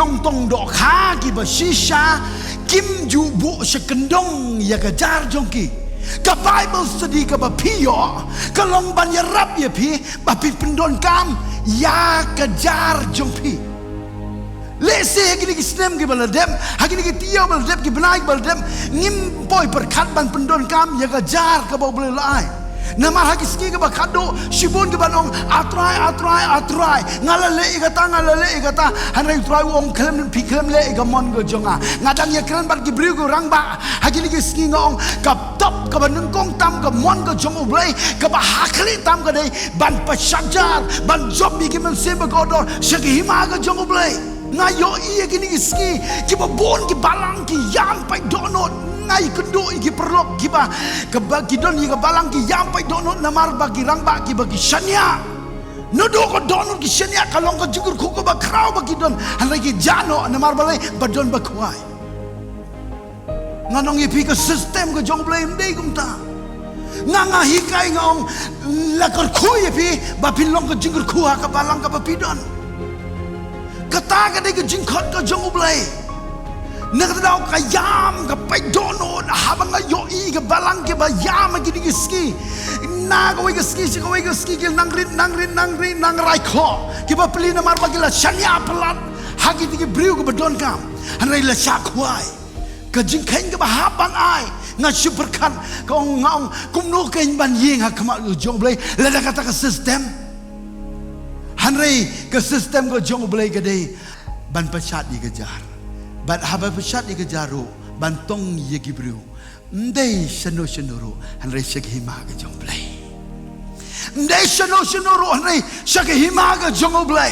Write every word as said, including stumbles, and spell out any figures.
Tong tong dohkha kiba shisha kim ju buh sha kyndong ïa ka jar jong ki. Ka Bible study kaba phi ïoh ka long ban ïarap ïa phi ba phin pyndonkam ïa ka jar jong phi. Lehse ha kine ki snem kiba la dep, ha kine ki taïew ba la dep, ki bnai ba la dep, ngim poi pyrkhat ban pyndonkam ïa ka jar kaba U Blei u la ai. Namar ha ki sngi kaba khadduh shibun kiban ong, A Trai, A Trai, A Trai, nga la leh ïa kata, nga la leh ïa kata. Hynrei U Trai u ong, khlem, phi khlem leh ïa ka mon ka jong nga. Nga dang ïakren bad ki briew ki rangbah ha kine ki sngi, nga ong ka top kaba nyngkong tam ka mon ka jong U Blei, kaba ha khlieh tam ka dei ban pynshad jar, ban jop ïa ki mynsiem ba kordor sha ka hima ka jong U Blei. Nga ïohi ïa kine ki sngi kiba bun ki balang ki ïam pait dohnud. Nga ïakynduh ïa ki paralok kiba, kaba ki don ïa ka balang ki ïam pait dohnud namar ba ki rangbah kiba ki shaniah. Naduh ka dohnud ki shaniah, ka long ka jingkyrkhu kaba khraw ba ki don. Hynrei ki jah noh namar balei? Ba don ba khwai. Ngan ong ïa phi, ka system ka jong U Blei ym dei kumta. Nga, nga hikai, nga ong, la kyrkhu ïa phi ba phin long ka jingkyrkhu ha ka balang kaba phi don. Kata ka dei ka jingkhot ka jong U Blei. Na kata ka daw ka ïam ka pait dohnud, haba nga ïohi ka balang kiba ïam ha kine ki sngi. Na kawei ka sngi sha kawei ka sngi ki nang rit, nang rit, nang rit, nang rai khoh. Kiba plie namar ba ki la shaniah palat ha kito ki briew kiba donkam. Hynrei la shah khwai. Ka jingkheiñ kaba hap ban ai, nga shu pyrkhat, ka ong, nga ong, kumno kein ban ïeng ha khmat ka jong U Blei lada kata ka system. Hynrei ka system ka jong U Blei ka dei ban pynshad ïa ka jar. Bad haba pynshad ïa ka jar ruh, ban tong ïa ki briew. Ym dei shano shano ruh, hynrei sha ka hima ka jong U Blei. Ym dei shano shano ruh, hynrei sha ka hima ka jong U Blei.